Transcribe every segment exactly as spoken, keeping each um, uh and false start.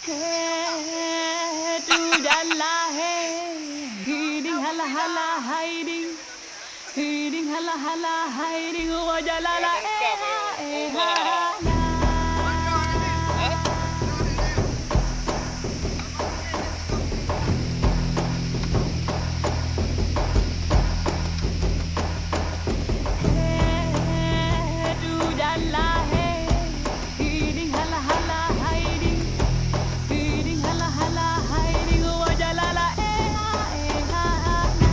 Hei, tu jalah, hei. Hiding hala hala, hai ding. Hiding hala hala, hai ding, wa jalala, eh, ha, eh, ha, na. Hei, tu jalah, hei. Hiding hala hala, hai ding. Hiding hala hala, hai ding, wa jalala, eh, ha, eh, ha, na.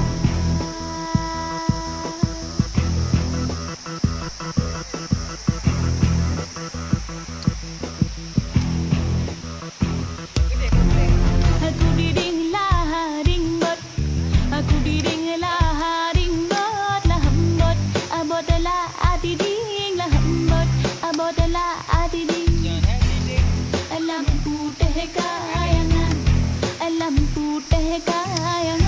Aku diding lah ding bot, aku diding lah ding bot, lah bot, abot lah adiding, lah bot, abot lah adiding. Lam putéh kayangan, lam putéh kayangan.